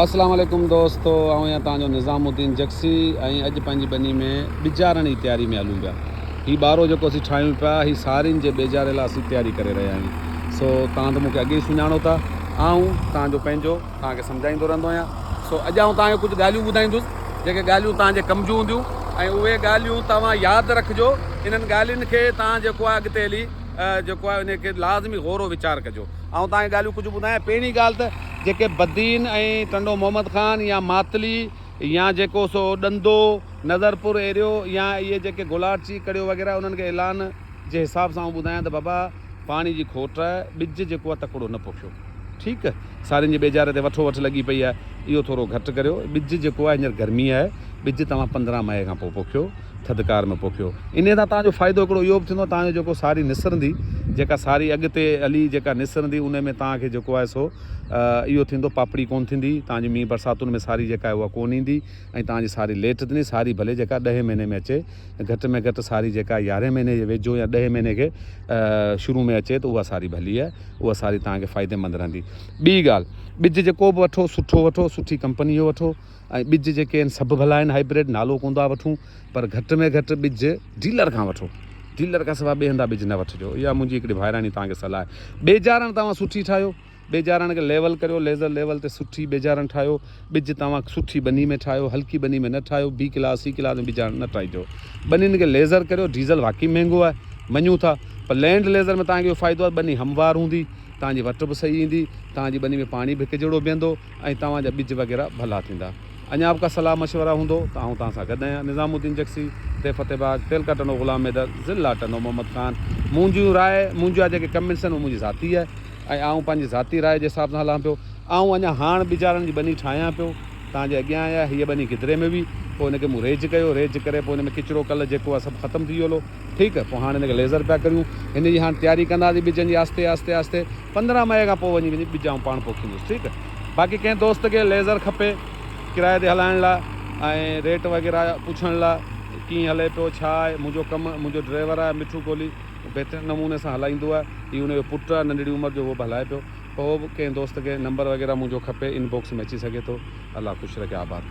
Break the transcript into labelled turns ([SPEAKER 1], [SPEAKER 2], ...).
[SPEAKER 1] اسلام عليڪم دوستو آئون آهيان توهان جو نظام الدين جگسي ۽ اڄ پنهنجي ٻني ۾ ٻجارڻ جي تياري ۾ هلون پيا هي ٻارو جيڪو اسين ٺاهيون پيا هي سارين جي ٻيجاري لاء اسين تياري ڪري رهيا آهيون سو توهان ته مون کي اڳي ئي سڃاڻو ٿا آئون توهان جو پنهنجو توهان کي سمجهائيندو رهندو آهيان سو اڄ آئون توهان کي ڪجهه ڳالهيون ٻڌائيندس جيڪي ڳالهيون توهان جي ڪم جون هونديون ۽ اهي ڳالهيون توهان ياد رکجو انهن ڳالهين کي توهان جيڪو آهي اڳتي هلي جيڪو آهي ان کي لازمي غور و ويچار ڪجو آئون توهان کي ڳالهيون ڪجهه ٻڌايان پهرين ڳالهه ته جيڪي بدين ۽ ٽنڊو محمد خان يا ماتلي يا جيڪو سو ڏندو نظرپور ايريو يا اهي جيڪي گولاڙچي ڪڙيو وغيره انهن کي اعلان جي حساب سان آئون ٻڌايان ته بابا پاڻي جي کوٽ آهي ٻج جيڪو آهي تڪڙو نه پوکيو ٺيڪ سارين جي ٻيجاري تي وٺو وٺ لڳي پئي آهي اهو ٿورو گهٽ ڪريو ٻج جيڪو آهي هينئر گرمي آهي ٻج توهان 15 مئي کان پوء پوکيو ٿڌڪار ۾ پوکيو انهي سان توهان جو فائدو هڪڙو اهو به ٿيندو توهان جو جيڪو ساري نسرندي جيڪا ساري اڳتي هلي جيڪا نسرندي انهي ۾ توهان کي جيڪو آهي سو اهو ٿيندو پاپڙي ڪون ٿيندي توهان جي مينهن برساتن ۾ ساري جيڪا آهي اها ڪون ايندي ۽ توهان جي ساري ليٽ ٿيندي ساري ڀلي جيڪا ڏهين مهيني ۾ اچي گهٽ ۾ گهٽ ساري جيڪا يارهين مهيني جي ويجهو يا ڏهين مهيني کي شروع ۾ اچي ته اها ساري ڀلي آهي اها ساري توهان کي فائديمند رهندي. ٻي ڳالهه، ٻج جيڪو به وٺو سٺو وٺو، سٺي ڪمپني جو وٺو ۽ ٻج جيڪي آهن سڀ ڀلا آهن، هائبرڊ نالو ڪونه ٿا وٺون پر گهٽ ۾ گهٽ ٻج ڊيلر کان وٺو، ڊيلر کان سواء ٻئي هنڌان ٻج نه وٺجو. اها منهنجي هڪڙي ڀائراڻي توهان کي صلاح آهي. ٻيجارڻ توهان سٺي ٺاهيو، ٻيجارڻ کي ليول ڪريو، ليزر ليول تي سٺي ٻيجارڻ ٺاهيو، ٻج توهان سٺي ٻني ۾ ٺاهيو، هلڪي ٻني ۾ نه ٺاهيو، بي ڪلاس سي ڪلاس ۾ ٻيجارڻ نه ٺاهجو. ٻنين کي ليزر ڪريو، ڊيزل واقعي مهنگو آهي، مڃون ٿا، پر لينڊ ليزر ۾ توهان کي اهو فائدو آهي ٻني هموار هوندي، توهان جي وٽ به صحيح ايندي، توهان جي ٻني ۾ پاڻي به هڪ جهڙو بيهندو ۽ توهان جا ٻج وغيره ڀلا ٿيندا. اڃا به ڪا صلاح مشورا هوندو ته آئون توهان سان گڏ آهيان. نظام الدين جگسي، ديھ فتح باغ، تعلقه ٽنڊو غلام حيدر، ضلع ٽنڊو محمد خان. منهنجون راء، منهنجا جيڪي ڪمينٽس آهن اهي منهنجي ذاتي آهي ۽ آئون پنهنجي ذاتي راء جي حساب سان هلان پيو. آئون اڃا هاڻ ٻجارن جي ٻني ٺاهيان پيو. توهان جي اڳيان آهي. هيء ٻني گدري ۾ هئي. پوء ان کي مون ريج ڪيو. ريج ڪري پوء ان ۾ ڪچرو ڪل جيڪو آهي سڀ ختم ٿي ويو هلو. ٺيڪ پوء هاڻ هن کي ليزر پيا ڪريون. هن جي هاڻ تياري ڪنداسين ٻجن جي آهستي آهستي آهستي 15 مئي کان پوء وڃي وڃي ٻج آئون پاڻ پوکيندس. ٺيڪ باقي ڪنهن دوست کي ليزر کپي ڪرائي تي هلائڻ لاء ۽ ريٽ وغيره پڇڻ لاء ڪيئن هلي پيو ڇا آهي منهنجو ڪم منهنجو ڊرائيور آهي مٺو ڪولهي بهترين نموني سان هلائيندو آهي. هي هن جو پٽ آهي ننڍڙي عمر جو اهو به هلائي پيو. پوء به ڪنهن دوست کي نمبر وغيره منهنجو کپي ان باڪس ۾ اچي سگهي ٿو. الله خوش رکي آباد.